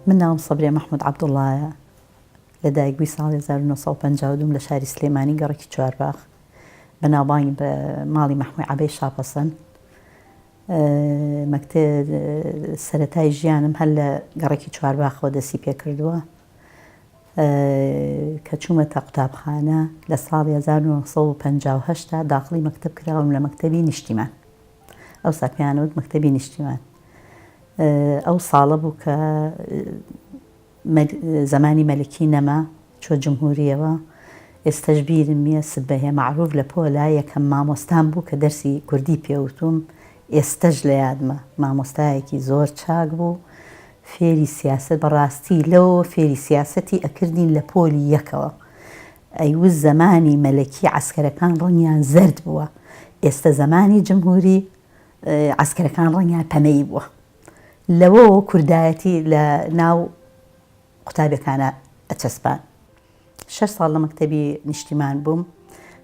من ناوم سەبریە مەحمود عەبدوڵڵایە، لە دایکبووی ساڵی 1952 لە شاری سلێمانی گەڕەکی چوارباخ، بەناوبانگی بە ماڵی مەحموی عەبەی شاپەسەن. مەکتە سەرەتای ژیانم هەر لە گەڕەکی چوارباخەوە دەستی پێکردووە. کە چوومەتە قوتابخانە لە ساڵی 1958 تا داخڵی مەکتەب کراوم لە مەکتەبی نیشتیمان. ئەوسا پێیان وت مەکتەبی نیشتیمان. ئەو ساڵە بوو کە زەمانی مەلکی نەما چوە جمهوریەوە ئێستەش بیرم نیە سبەێ مەعروف لە پۆلا یەکەم مامۆستام بوو کە دەرسی کوردی پێ وتوم ئێستەش لە یادمە مامۆستایەکی زۆر چاک بوو فێری سیاسەت بەڕاستی لەوەوە فێری سیاسەتی ئەکردین لە پۆلی یەکەوە ئەیوت زەمانی مەلەکی عەسکەرەکان ڕەنگیان زەرد بووە ئێستە زەمانی جمهوری عەسکەرەکان ڕەنگیان پەمەیی بووە لەوەوە کوردایەتی لە ناو قوتابیەکانا ئەچەسپان. شەش ساڵ لە مەکتەبی نیشتیمان بووم.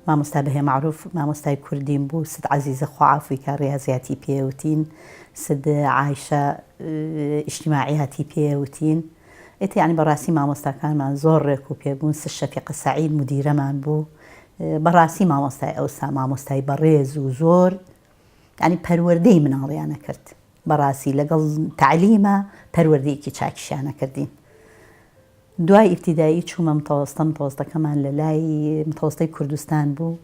مامۆستا بەهێ مەعروف مامۆستای کوردیم بوو، ست عەزیزە خوا عەفوی کا ڕیازیاتی پێ وتین، ست عایشە ئیجتیماعیاتی پێ وتین. ئیتر یانی بەڕاستی مامۆستاکانمان زۆر ڕێک و پێک بوون، ست شەفیقە سەعید مودیرەمان بوو. بەڕاستی مامۆستای ئەوسا مامۆستای بەڕێز و زۆر یانی پەروەردەی مناڵیان ئەکرد. بەڕاستی لەگەڵ تەعلیما پەروەردەیەکی چاکیشیان ئەکردین. دوای ئیبتیدایی چوومە متەوەستە، متەوەستەکەمان لە لای متەوەستەی کوردستان بوو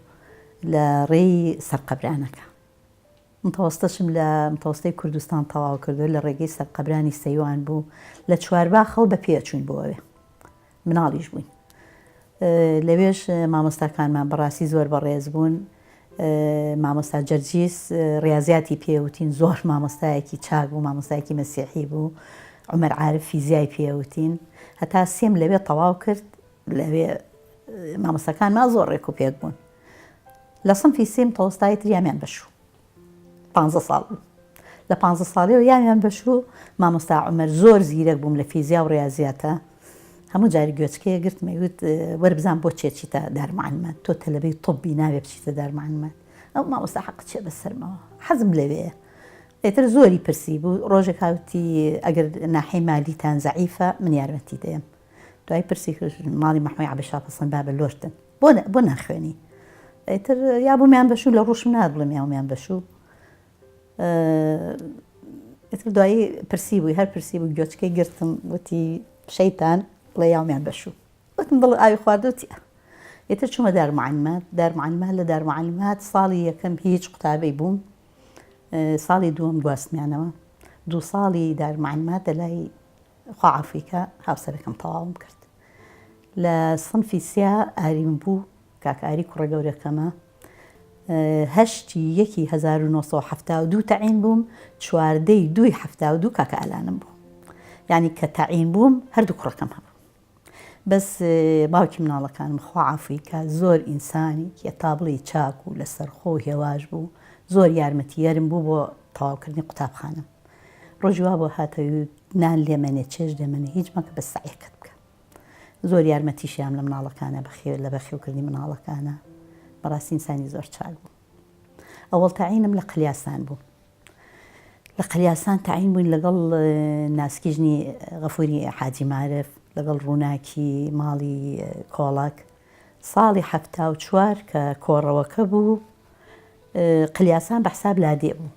لە ڕێی سەرقەبرانەکە. متەوەستەشم لە متەوەستەی کوردستان تەواو کردووە لە ڕێگەی سەرقەبرانی سەیوان بوو لە چوارباخەوە بە پێ ئەچووین بۆ ئەوێ. مناڵیش بووین. لەوێش مامۆستاکانمان بەڕاستی زۆر بەڕێز بوون. مامۆستا جەرجیس ڕیازیاتی پێ وتین زۆر مامۆستایەکی چاک بوو، مامۆستایەکی مەسیحی بوو. عومەر عارف فیزیای پێ وتین. هەتا سێم لەوێ تەواو کرد، لەوێ مامۆستاکانمان زۆر ڕێک و پێک بوون. لە سنفی سێم تەوەستای تر یامیان بەشوو. پانزە ساڵ بوو. لە پانزە ساڵیەوە یامیان بەشوو، مامۆستا عومەر زۆر زیرەک بووم لە فیزیا و ڕیازیاتا. هەموو جاری گوێچکەیە گرتم ئەیوت وەرە بزان بۆ چێ چیتە دارمعلمات تۆ تەلەبەی طبی نابێ بچیتە دارمعلمات ئەو مامۆستا حەقت چیە بەسەرمەوە حەزم لەوێیە ئیتر زۆری پرسی بوو ڕۆژێک هاوتی ئەگەر ناحەی مالیتان زەعیفە من یارمەتی دەیەم دوای پرسی کرد ماڵی مەحموی عەبە شاپەسەند بابە لۆرتن بۆ بۆ ناخوێنی ئیتر یا بوومیان بەشوو لە ڕوشم نات بڵێم یاومیان بەشوو ئیتر دوایی پرسی بووی هەر پرسی بوو گۆچکەی گرتم وتی شەیتان بڵێ یاومیان بەشوو وتم دڵ ئاوی خواردوتی ئیتر چوومە دار معلمات دار معلمات لە دار معلمات ساڵی یەکەم هیچ قوتابی بووم ساڵی دووەم گواستمیانەوە دوو ساڵی دار معلمات لەلای خوا عەفوی کە هاوسەرەکەم تەواوم کرد لە سنفی سیا ئاریم بوو کاک ئاری کوڕە گەورەکەمە هەشتی یەکی 1972 تەعین بووم چواردەی دووی 72 کاکە ئالانم بوو یعنی کە تەعین بووم هەردوو کوڕەکەم هەبوو بەس باوکی مناڵەکانم خوا عەفوی کا زۆر ئینسانی کێ تابڵی چاک و لەسەرخۆ و هێواش بوو زۆر یارمەتیەرم بوو بۆ تەواوکردنی قوتابخانەم ڕۆژی وا بۆ هاتەوی نان لێمەنێ چێژ لێمەنێ هیچ مەکە بەس سەعیەکەت بکە زۆر یارمەتیشیان لە مناڵەکانە بەخێو لە بەخێوکردنی مناڵەکانە بەڕاستی ئینسانی زۆر چاک بوو ئەوەڵ تەعینم لە قلیاسان بوو لە قلیاسان تەعین بووین لەگەڵ ناسکی ژنی غەفوری حاجی مارف لەگەڵ ڕووناکی ماڵی کۆڵەک ساڵی 74 کە کۆڕەوەکە بوو قلیاسان بە حساب لادێ بوو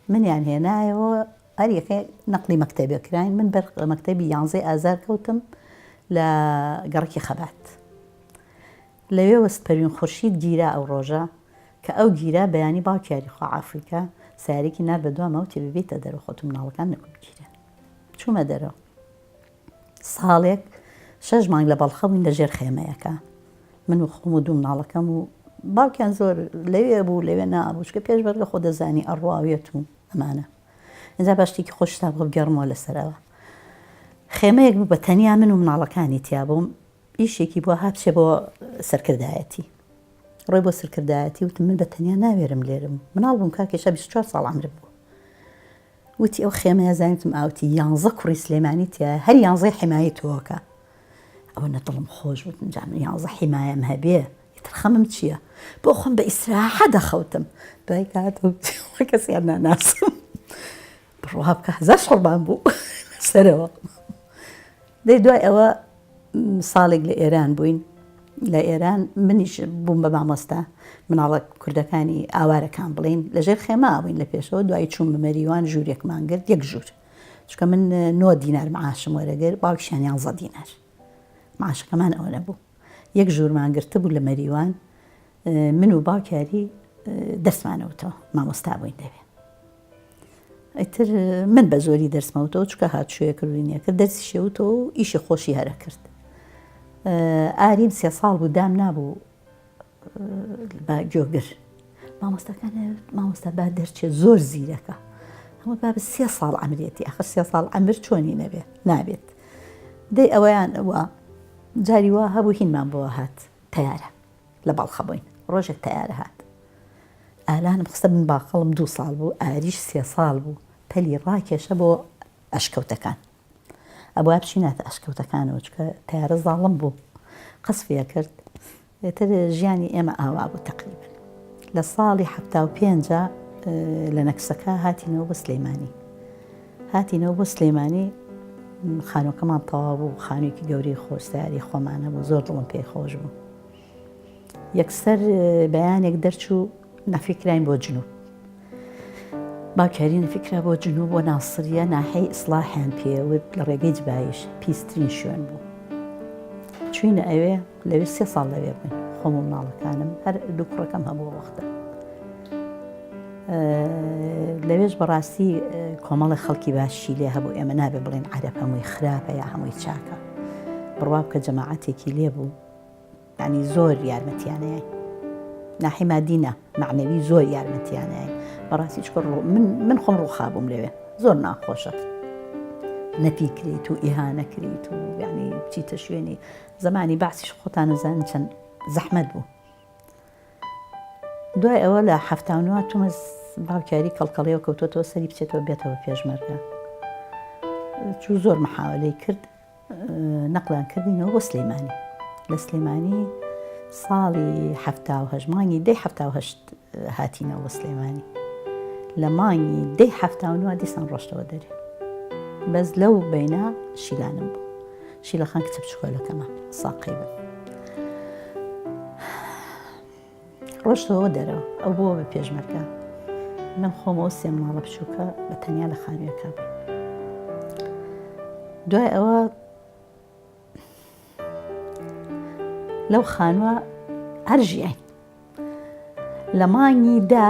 منیان هێنایەوە هەر یەکە نەقلی مەکتەبێ کراین من بەر مەکتەبی یانزەی ئازار کەوتم لە گەڕەکی خەبات لەوێ وەست پەروین خورشید گیرا ئەو ڕۆژە کە ئەو گیرا بەیانی باوکی یاری خوا عافوی کا سەیارەیەکی نارد بە دواما وتی ببیتە دەرەوە خۆت و مناڵەکان نەکو بگیرێن چوومە دەرەوە ساڵێک شەش مانگ لە بەڵخە بووین لە ژێر خێمەیەکە من و خۆم و دوو مناڵەکەم و باوکیان زۆر لەوێ بوو لەوێ نابوو چکە پێش بەرگە خۆ دەزانی ئەڕواوێت و ئەمانە ئینجا با شتێکی خۆشتان بۆ بگێڕمەوە لەسەرەوە خێمەیەک بوو بە تەنیا من و مناڵەکانی تیا بووم ئیشێکی بووە ها بچێ بۆ سەرکردایەتی ڕۆی بۆ سەرکردایەتی وتم من بە تەنیا ناوێرم لێرم مناڵ بووم کاکێشا 24 ساڵ عەمرم بوو وتی ئەو خێمەیە زانیتم ئاوتی یانزە کوڕی سلێمانی تیا هەر یانزەی حمایەی تۆکە ئەوە نە دڵم خۆش وتم جا من یانزە حمایەم هەبێ ئیتر خەمم چییە بۆ خۆم بە ئیسراحە دەخەوتم دوای کاتم کەسیان ناناسم بڕوا بکە هەزار قوربان بوو سەرەوە. دەی دوای ئەوە ساڵێک لە ئێران بووین لە ئێران منیش بووم بە مامۆستا مناڵە کوردەکانی ئاوارەکان بڵین لەژێر خێما بووین لە پێشەوە دوای چوون بە مەریوان ژوورێکمان گرت یەک ژوور چونکە من نۆ دینار معاشم وەرەگر باوکیشیان یانزە دینار معاشەکەمان ئەوە نەبوو یەک ژوورمان گرتبوو لە مەریوان من و باوکیاری دەرسمانەوتەوە مامۆستا بووین دەوێ ئیتر من بە زۆری دەرسمەوتەوە چکە هاتشوێ کردوینە کرد دەرسی شێوتەوە و ئیشی خۆشی هەرە کرد ئاریم سێ ساڵ بوو دام نابوو بە گۆگر مامۆستاکان مامۆستا با دەرچێت زۆر زیرەکە هەموو بابە سێ ساڵ ئەمرێتی ئەخر سێ ساڵ ئەمر چۆنی نەبێ نابێت دەی ئەوەیان ئەوە جاری وا هەبوو هینمان بۆ هات تەیارە لە بەڵخە بووین ڕۆژێک تەیارە هات ئالانم خستە بن باخەڵم دوو ساڵ بوو ئاریش سێ ساڵ بوو پەلی ڕاکێشە بۆ ئەشکەوتەکان ئەبوا بچیناتە ئەشکەوتەکانەوە چونکە تەیارە زاڵم بوو قەسفی ئەکرد ئیتر ژیانی ئێمە ئاوا بوو تەقریبەن لە ساڵی 75 لە نەکسەکە هاتینەوە بۆ سلەیمانی هاتینەوە بۆ سلەیمانی خانوەکەمان تەواو بوو خانوویەکی گەورەی خۆش سیاری خۆمانە بوو زۆر دڵم پێی خۆش بوو یەکسەر بەیانێک دەرچوو نەفی کراین بۆ جنوب باکاری نەفی کرا بۆ جنوب بۆ ناسریە ناحەی ئیسلاحیان پێوت لە ڕێگەی جبایش پیسترین شوێن بوو چوینە ئەوێ لەوێ سێ ساڵ لەوێ بووین خۆم و مناڵەکانم هەر دوو کوڕەکەم هەبوو وەختە لەوێش بەڕاستی کۆمەڵی خەڵکی باشی لێ هەبوو ئێمە نابێ بڵێن عەرەب هەمووی خراپە یا هەمووی چاکە بڕوا بکە جەماعەتێکی لێ بوو یانی زۆر یارمەتیانەیە ناحی مادی نا معنەوی زۆر یارمەتیانەیە بەڕاستی چکە من من خۆم ڕوخا بووم لەوێ زۆر ناخۆشە نەفی کریت و ئیهانە کریت و یعنی بچیتە شوێنی زمانی بەعسیش خۆتان نەزانن چەند زەحمەت بوو دوای ئەوە لە حەفتا و نۆ تومەز باوکیاری کەڵکەڵیەوە کەوتۆتەوە سەری بچێتەوە بێتەوە پێشمەرگە چوو زۆر محاولەی کرد نەقڵیان کردینەوە بۆ سلەیمانی لە سلێمانی ساڵی 1970 مانگی دەی 1970 هاتینەوە بۆ سلێمانی لە مانگی دەی 79 دیسان ڕۆشتەوە دەرێ بەس لەو بینە شیلانم بوو شیلەخان کچە بچکۆلەکەمە ساقی بم ڕۆشتەوە دەرەوە ئەو بووە بە پێشمەرگە من خۆمەوە سێ مناڵە بچووکە بە تەنیا لە خانوویەکە بووین دوای ئەوە لەو خانووە هەر ژیاین لە مانگی دا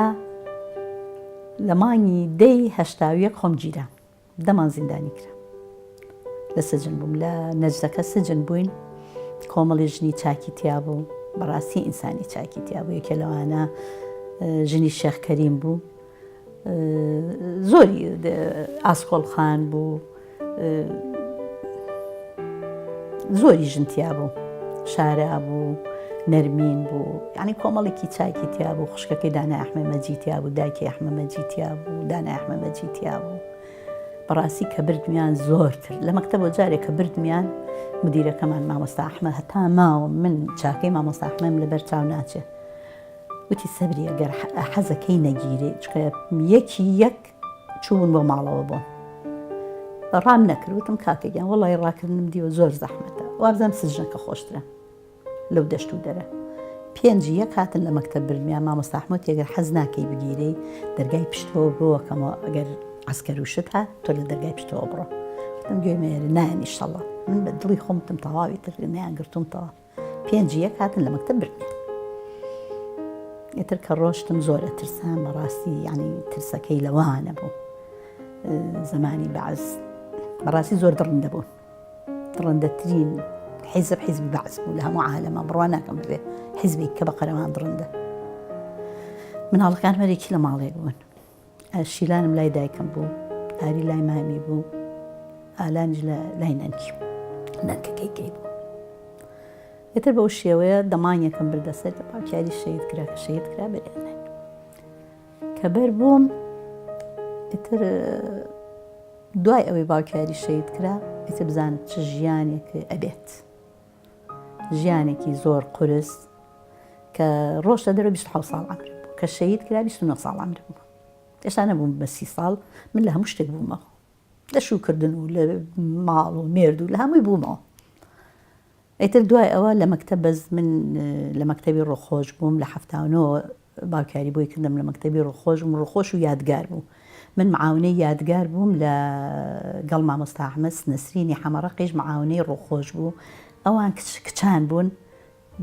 لە مانگی دەی هەشتاویەک خۆم گیرا دەمان زیندانی کرا لە سجن بووم لە نەجدەکە سجن بووین کۆمەڵی ژنی چاکی تیا بوو بەڕاستی ئینسانی چاکی تیا بوو یەکێ لەوانە ژنی شێخ کەریم بوو زۆری ئاسکۆڵ خان بوو زۆری ژن تیا بوو شارا بوو نەرمین بوو یعنی کۆمەڵێکی چاکی تیا بوو خوشکەکەی دانا ئەحمە مەجی تیا بوو دایکی ئەحمە مەجی تیا بوو دانا ئەحمە مەجی تیا بوو بەڕاستی کە بردمیان زۆرتر لە مەکتەبەوە جارێک کە بردمیان مدیرەکەمان مامۆستا ئەحمە هەتا ماوم من چاکەی مامۆستا ئەحمەم لەبەر چاو ناچێ وتی سەبری ئەگەر حەزەکەی نەگیرێ چکە یەکی یەک چوون بۆ ماڵەوە بۆم ڕام نەکرد وتم کاکە گیان وەڵی ڕاکردنم دیوە زۆر زەحمەتە وابزانم سجنەکە خۆشترە لەو دەشت و دەرە. پێنج یەک هاتن لە مەکتەب بردمیان مامۆستا ئەحمەد ئەگەر حەز ناکەی بگیرێی دەرگای پشتەوە بۆکەمەوە ئەگەر عەسکەر و شت هات تۆ لە دەرگای پشتەوە بڕۆ وتم گوێ مێرە نایەن ئیشەڵڵا من بە دڵی خۆم وتم تەواوی تر نەیان گرتوومتەوە پێنج یەک هاتن لە مەکتەب بردمیان ئیتر کە ڕۆشتم زۆر ئەترسام بەڕاستی یعنی ترسەکەی لەوانە بوو زمانی بەعس بەڕاستی زۆر دڕندە بوون دڕندەترین حیزب حیزبی بەعس بوو لە هەموو عالەمە بڕوا ناکەم ببێ حیزبێک کە بە قەرەوان دڕندە مناڵەکان هەرێکی لە ماڵێک بوون شیلانم لای دایکم بوو ئاری لای مامی بوو ئالانیش لە لای نەنکی نەنکەکەی کەی بوو ئیتر بەو شێوەیە دەمانێکم بردە سەر باوکیاری شەید کرا کە شەید کرا بەرێنێن کە بەر بووم ئیتر دوای ئەوەی باوکیاری شەهید کرا ئیتر بزانە چ ژیانێک ئەبێت ژیانێکی زۆر قورس کە ڕۆشتە دەرەوە 26 ساڵ عەمرم بوو کە شەهید کرا 29 ساڵ عەمرم بوو ئێستا نەبووم بە سی ساڵ من لە هەموو شتێک بوومەوە. لە شووکردن و لە ماڵ و مێرد و لە هەمووی بوومەوە. ئیتر دوای ئەوە لە مەکتەب بەس من لە مەکتەبی ڕووخۆش بووم لە 79 باوکیاری بۆی کردم لە مەکتەبی ڕووخۆش بووم ڕووخۆش و یادگار بوو من معاونەی یادگار بووم لە گەڵ مامۆستا ئەحمەد نەسرینی حەمەڕەقیش معاونەی ڕووخۆش بوو ئەوان کچان بوون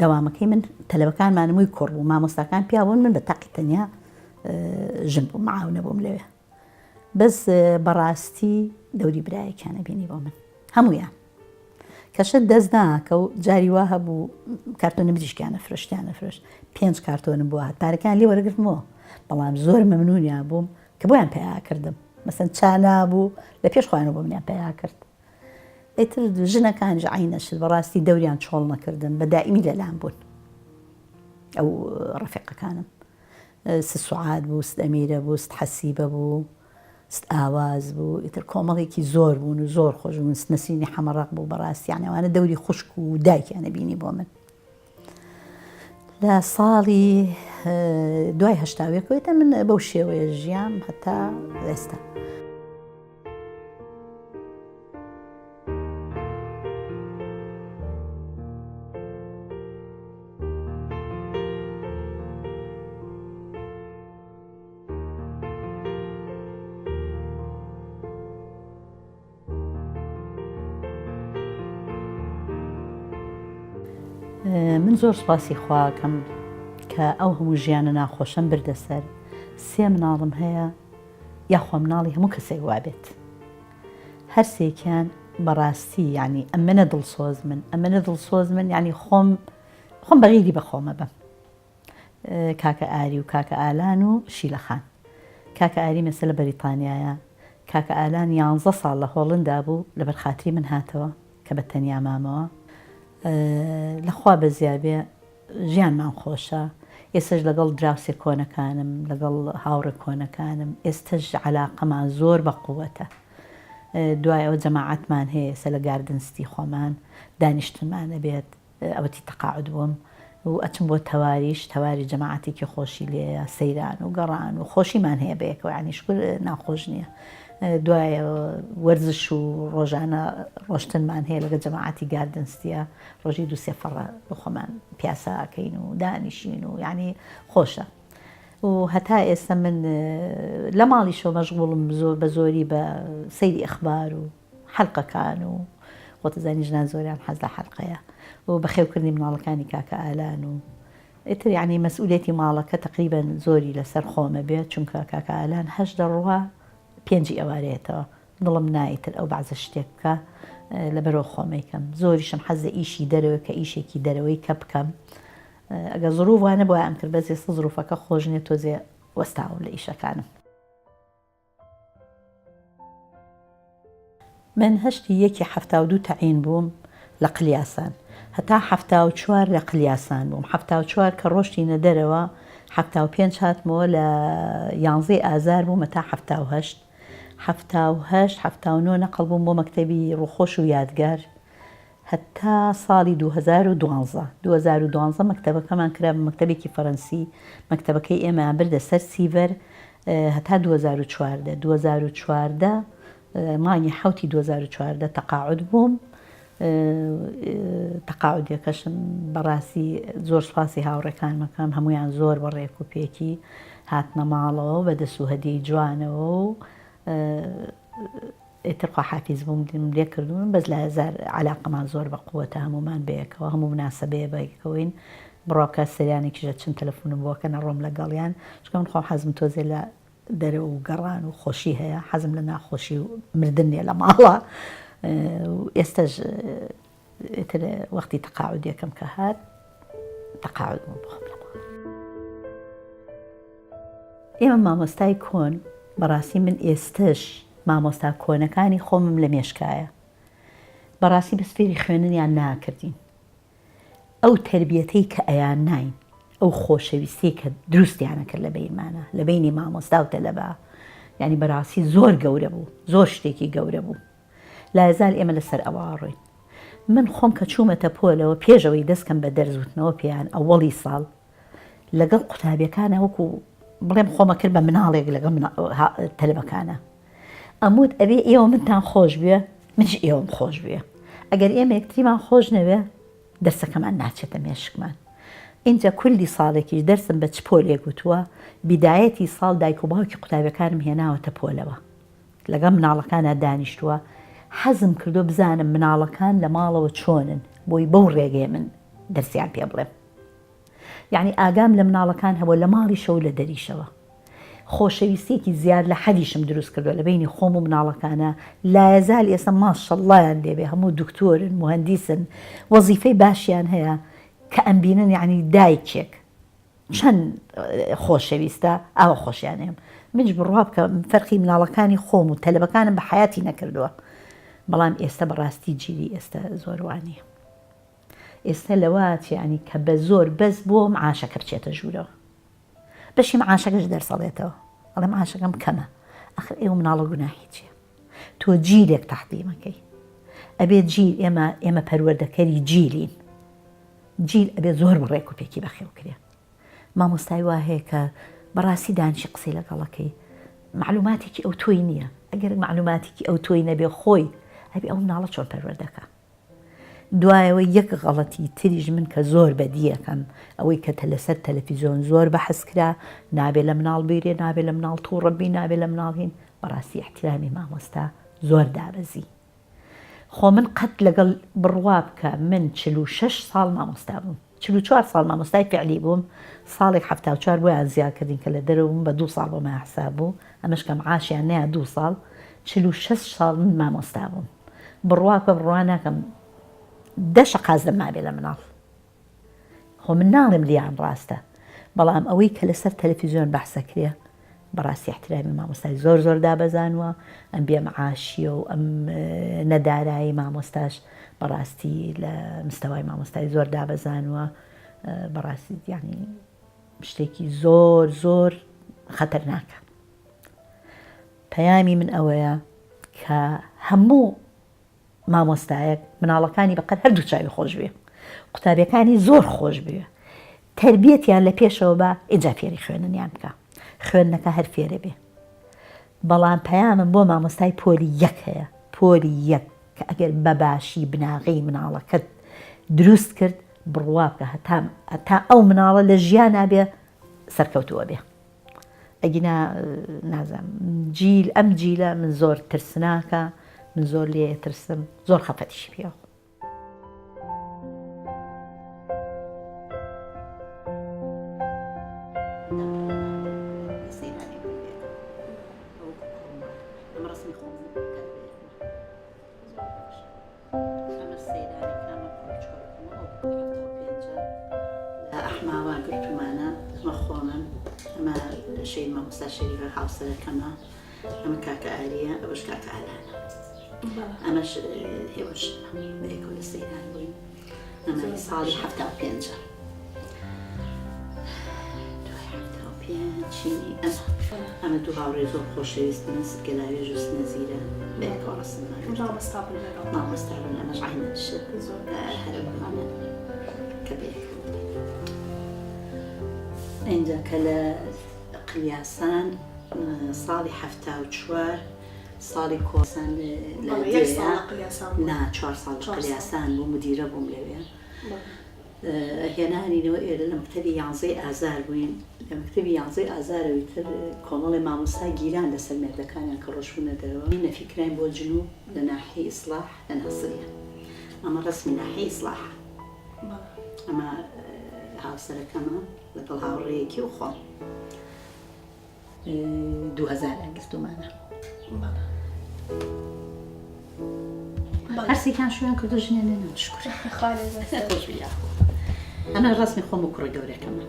دەوامەکەی من تەلەبەکانمان مووی کوڕ بوو مامۆستاکان پیا بوون من بە تاقی تەنیا ژن بووم معاونە بووم لەوێ بەس بەڕاستی دەوری برایەکیان ئەبینی بۆ من هەموویان کەشت دەست ناکە و جاری وا هەبوو کارتۆنە مریشکیانە فرۆشتیانە فرۆشت پێنج کارتۆنم بۆ هات پارەکان لێ وەرگرتمەوە بەڵام زۆر مەمنونیان بووم کە بۆیان پیا کردم مەسەن چانا بوو لە پێش خۆیان بۆ منیان پیا کرد ئیتر ژنەکانیش عینەشت بەڕاستی دەوریان چۆڵ نەکردم بە دائیمی لەلام بوون ئەو ڕەفیقەکانم ست سوعاد بوو، ست ئەمیرە بوو، ست حەسیبە بوو، ست ئاواز بوو، ئیتر کۆمەڵێکی زۆر بوون و زۆر خۆش بوون، ست نەسرینی حەمەڕەق بوو، بەڕاستی یانی ئەوانە دەوری خوشک و دایکیان ئەبینی بۆ من. لە ساڵی دوای هەشتاویەکەوە ئیتر من بەو شێوەیە ژیام هەتا ئێستا. من زۆر سوپاسی خواکەم کە ئەو هەموو ژیانە ناخۆشەم بردە سەر سێ مناڵم هەیە یاخوا مناڵی هەموو کەسێک وابێت هەرسێکیان بەڕاستی یعنی ئەمنە دڵسۆز من ئەمنە دڵسۆز من یعنی خۆم خۆم بەغیری بە خۆمە بم کاکە ئاری و کاکە ئالان و شیلە خان کاکە ئاری مێسە لە بەریتانیایە کاکە ئالان یانزە ساڵ لە هۆڵندا بوو لەبەر خاتری من هاتەوە کە بە تەنیا مامەوە لەخوا بەزیابێ ژیانمان خۆشە ئێستەش لەگەڵ دراوسێ کۆنەکانم لەگەڵ هاوڕێ کۆنەکانم ئێستەش عەلاقەمان زۆر بە قوەتە دوای ئەوە جەماعەتمان هەیە ئێستا لە گاردن ستی خۆمان دانیشتنمان ئەبێت ئەوەتی تەقاعد بووم و ئەچم بۆ تەواریش تەواری جەماعەتێکی خۆشی لێیە سەیران و گەڕان و خۆشیمان هەیە بەیەکەوە یانی شکر ناخۆش نییە دوای وەرزش و ڕۆژانە ڕۆشتنمان هەیە لەگە جەماعەتی گاردن ستیە ڕۆژی دوو سێ فەڕە بۆ خۆمان پیاسە ئەکەین و دانیشین و یعنی خۆشە و هەتا ئێستا من لە ماڵیشەوە مەشغوڵم زۆر بە زۆری بە سەیری ئەخبار و حەلقەکان و خۆتەزانی ژنان زۆریان حەز لە حەلقەیە و بەخێوکردنی مناڵەکانی کاکە ئالان و ئیتر یعنی مەسئولێتی ماڵەکە تقریبا زۆری لەسەر خۆمە بێت چونکە کاکە ئالان هەش دەڕوا پێنجی ئێوارەیەتەوە دڵم نا ئیتر ئەو بەعزە شتێک بکا لەبەرەوە خۆمەیکەم زۆریشم حەز لە ئیشی دەرەوە کە ئیشێکی دەرەوەی کە بکەم ئەگەر زروف وانە بۆ ئەم کرد بەس ئێستا زروفەکە خۆش نیە تۆزێ وەستاوم لە ئیشەکانم. من هەشتی یەکی 72 تەعین بووم لە قلیاسان هەتا 74 لە قلیاسان بووم 74 کە ڕۆشتینە دەرەوە 75 هاتمەوە لە یانزەی ئازار بووم هەتا 78 78، 79 نەقڵ بووم بۆ مەکتەبی ڕووخۆش و یادگار هەتا ساڵی 2012. 2012 مەکتەبەکەمان کرا بە مەکتەبێکی فەرەنسی، مەکتەبەکەی ئێمەیان بردە سەر سیڤەر هەتا 2014. 2014 مانگی حەوتی 2014 تەقاعود بووم. تەقاعودیەکەشم بەڕاستی زۆر سوپاسی هاوڕێکانم ئەکەم هەموویان زۆر بە ڕێک و پێکی هاتنە ماڵەوە بە دەست و هەدیەی جوانەوە و ئیتر خواحافیز بووم دیم لێ کردوون بەس لە هەزار علاقەمان زۆر بە قووەتە هەموومان بەیەکەوە هەموو مناسەبەیە بەیەکەوەین بڕۆکە سەریانێکیش ئەچن تەلەفونم بۆ کەن ئەڕۆم لەگەڵیان چونکە من خۆم حەزم تۆزێ لە دەرەوە و گەڕان و خۆشی هەیە حەزم لە ناخۆشی و مردن نیە لە ماڵە و ئێستەش ئیتر وەختی تەقاعودیەکەم کە هات تەقاعود بووم بخۆم لە ماڵ. ئێمە مامۆستای کۆن بەڕاستی من ئێستەش مامۆستا کۆنەکانی خۆمم لە مێشکایە بەڕاستی بەس فێری خوێننیان ناکردین ئەو تەربیەتەی کە ئەیانناین، ئەو خۆشەویستیەی کە دروستیان ئەکرد لە بەینمانا، لە بەینی مامۆستا و تەلەبە، یانی بەراستی زۆر گەورە بوو، زۆر شتێکی گەورە بوو. لایەزال ئێمە لەسەر ئەوە ئەڕۆین. من خۆم کە چوومەتە پۆلەوە پێش ئەوەی دەست کەم بە دەرس وتنەوە پێیان ئەوەڵی ساڵ لەگەڵ قوتابیەکانا وەکوو بڵێم خۆم ئەکرد بە مناڵێک لەگەڵ تەلەبەکانا. ئەموت ئەبێ ئێوە منتان خۆش بوێ منیش ئێوەم خۆش بوێ. ئەگەر ئێمە یەکتریمان خۆش نەوێ دەرسەکەمان ناچێتە مێشکمان. ئینجا کولی ساڵێکیش دەرسم بە چ پۆلێک وتووە، بیدایەتی ساڵ دایک و باوکی قوتابیەکانم هێناوەتە پۆلەوە. لەگەڵ مناڵەکانا دانیشتووە، حەزم کردووە بزانم مناڵەکان لە ماڵەوە چۆنن بۆی بەو ڕێگەیە من دەرسیان پێ بڵێم. یەعنی ئاگام لە مناڵەکان هەبووە لە ماڵیشەوە و لە دەریشەوە. خۆشەویستیەکی زیاد لە حەدیشم دروست کردووە لە بەینی خۆم و مناڵەکانا، لایەزال ئێستا ماشەڵڵایان لێبێ هەموو دکتۆرن، موهەندیسن، وەزیفەی باشیان هەیە، کە ئەمبینن یەعنی دایکێک چەند خۆشەویستە ئاوا خۆشیان ئەیەم. منیش بڕوا بکە فەرقی مناڵەکانی خۆم و تەلەبەکانم بە حەیاتی نەکردووە. بەڵام ئێستا بەڕاستی جیلی ئێستا زۆر وانیە. ئێستا لەوە ئەچێ یانی کە بە زۆر بەس بۆ معاشەکە بچێتە ژوورەوە بەشی معاشەکەش دەرسەڵێتەوە ئەڵێ معاشەکەم کەمە ئەخر ئێوە مناڵە گوناهی چییە تۆ جیلێک تەحتیمەکەی ئەبێ جیل ئێمە ئێمە پەروەردەکەری جیلین جیل ئەبێ زۆر بە ڕێک و پێکی بەخێو کرێ مامۆستای وا هەیە کە بەڕاستی دانیشی قسەی لەگەڵەکەی معلوماتێکی ئەو تۆی نییە ئەگەر معلوماتێکی ئەو تۆی نەبێ خۆی ئەبێ ئەو مناڵە چۆن پەروەردەکە دوایەوە یەک غەڵەتی تریش من کە زۆر بەدیەکەم ئەوەی کە لەسەر تەلەفیزۆن زۆر بەحس کرا نابێ لە مناڵ بیرێ نابێ لە مناڵ تووڕە بی نابێ لە مناڵ هین بەڕاستی ئیحترامی مامۆستا زۆر دابەزی خۆ من قەت لەگەڵ بڕوا بکە من 46 ساڵ مامۆستا بووم 44 ساڵ مامۆستای فعلی بووم ساڵێک 74 بۆیان زیاد کردین کە لە دەرەوە بووم بە دوو ساڵ بۆ ما حساب بوو ئەمەش کە معاشیان نەیا دوو ساڵ 46 ساڵ من مامۆستا بووم بڕوا بکە بڕوا ناکەم دە شەقازم مابێ لە مناڵ خۆ من ناڵێم لیان ڕاستە بەڵام ئەوەی کە لەسەر تەلەفیزیۆن بەحسەکرێ بەڕاستی احترامی مامۆستای زۆر زۆر دابەزانوە ئەم بێ معاشیە و ئەم نەدارایی مامۆستاش بەڕاستی لە مستەوای مامۆستای زۆر دابەزانوە بەڕاستی یعنی شتێکی زۆر زۆر خەتەرناکە پەیامی من ئەوەیە کە هەموو مامۆستایەک مناڵەکانی بەقەد هەردوو چاوی خۆش بوێ قوتابیەکانی زۆر خۆش بوێ تربیەتیان لە پێشەوە بە ئینجا فێری خوێننیان بکە خوێندنەکە هەر فێرە بێ بەڵام پەیامم بۆ مامۆستای پۆلی یەک هەیە پۆلی یەک کە ئەگەر بەباشی بناغەی مناڵەکەت دروست کرد بڕوا بکە هەتا هەتا ئەو مناڵە لە ژیانا بێ سەرکەوتووە بێ ئەگینا نازانم جیل ئەم جیلە من زۆر ترسناکە من زۆر لێ ترسم زۆر خەفەتیشی پێوە. لە ئەحماوا گرتومانە ئەمە خۆمم ئەمە شەید مامۆستا شەریفە هاوسەرەکەمە ئەمە کاکە ئاریە ئەوەش کاکە ئالانە ئەمەش هێوەشمە بەیەکەوە لە سەیران بووین ئەمە ساڵی 75ە دوای 75 ئەمە دوو هاوڕێی زۆر خۆشەویست من گەلاوێژ و سنەزیرە بەیەکەوە ڕەسممان کرد. مامۆستا بن لەگەڵ. مامۆستا بن ئەمەش عەینەن شت هەر ئەوانە کە بەیەکەوە بووین. ئینجا کە لە قلیاسان ساڵی 74 ساڵی کۆسان لە بەڵێ یەک ساڵ لە قلیاسان بوون. نا چوار ساڵ لە قلیاسان بووم مدیرە بووم لەوێ. هێنانینەوە ئێرە لە مەکتەبی یانزەی ئازار بووین، لە مەکتەبی یانزەی ئازارەوە ئیتر کۆمەڵێ مامۆستا گیران لەسەر مێردەکانیان کە ڕۆشبوونە دەرەوە، نەفی کراین بۆ جنوب لە ناحیەی ئیسڵاح لە ناسریە، ئەمە ڕەسمی ناحیەی ئیسڵاحە، ئەمە هاوسەرەکەمە لەگەڵ هاوڕێیەکی و خۆم. 2000 گرتومانە. هەرسێکیان شویان کردو ژنیان لێ نەم شکر. ئەمە ڕەسمی خۆم و کوڕە گەورەکەمە.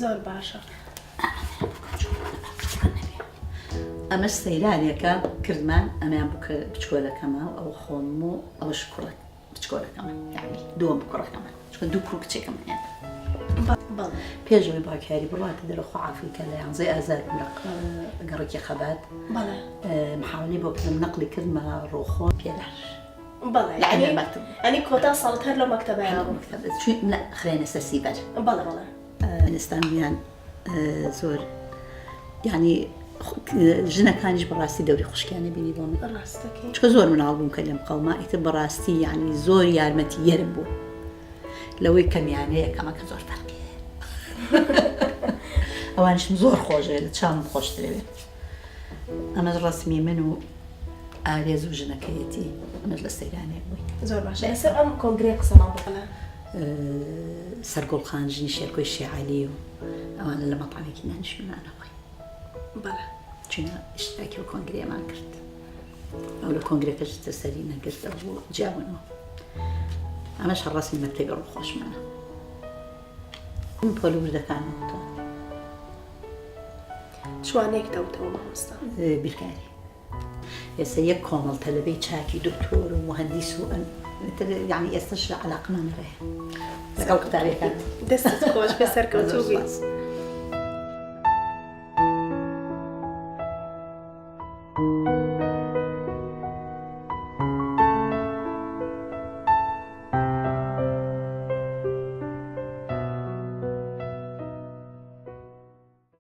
زۆر باشە. ئەمەش سەیرانێکە کردمان ئەمیان بووکە بچکۆلەکەمە ئەو خۆم و ئەوەش کوڕە بچکۆلەکەمە یعنی دووەم کوڕەکەمە چونکە دوو کوڕ کچێکم هەیە پێش ئەوەی باوکی هاری بڕواتە دەرەوە خوا عافوی کە لە یانزەی ئازار بووم لە گەڕەکی خەبات محاولەی بۆ کردم نەقلی کردمە ڕۆخۆ پێلار بەڵێ لە عەین مەکتەب یعنی کۆتا ساڵت هەر لەو مەکتەبەیا بوو مەکتەب چوین لا خرێنە سەر سیبەر بەڵێ بەڵێ ئێستا میان زۆر یعنی. ژنەکانیش بەڕاستی دەوری خوشکیان بینی بۆ من چکە زۆر مناڵ بووم کە لێم قەوما ئیتر بەڕاستی یعنی زۆر یارمەتی یەرم بوو لەوەی کەمیانەیە کەمەکە زۆر فەرقی ئەوانیشم زۆر خۆشێ لە چاوم خۆشترەوێت ئەمەش ڕسمی من و ئارێز و ژنەکەیەتی ئەمەش لە سەیرانێک بووین. زۆر باشە لەسەر ئەم کۆنگرەیە قسەمان بۆ بکە. سەرگوڵ خان ژنی شێرکۆی شێعەلی و ئەوانە لە مەتعەمێکی دانیشتن نان ئەخۆین. بەڵێ. چوینە ئیشتراکی ئەو کۆنگرەیەمان کرد. ئەو لە کۆنگرەکەش سەری نەگرت ئەو بوو جیابوونەوە. ئەمەش هەر ڕەسمی مەکتەبی ڕووخۆشمانە. من پۆلە وردەکانم وتەوە. چ وانەیەک دەوتەوە مامۆستا؟ بیرکاری. ئێستا یەک کۆمەڵ تەلەبەی چاکی دکتۆر و موهەندیس و یعنی ئێستاش علاقەمان هەیە لەگەڵ قوتابیەکان. دەستت خۆش بێ سەرکەوتوو بیت.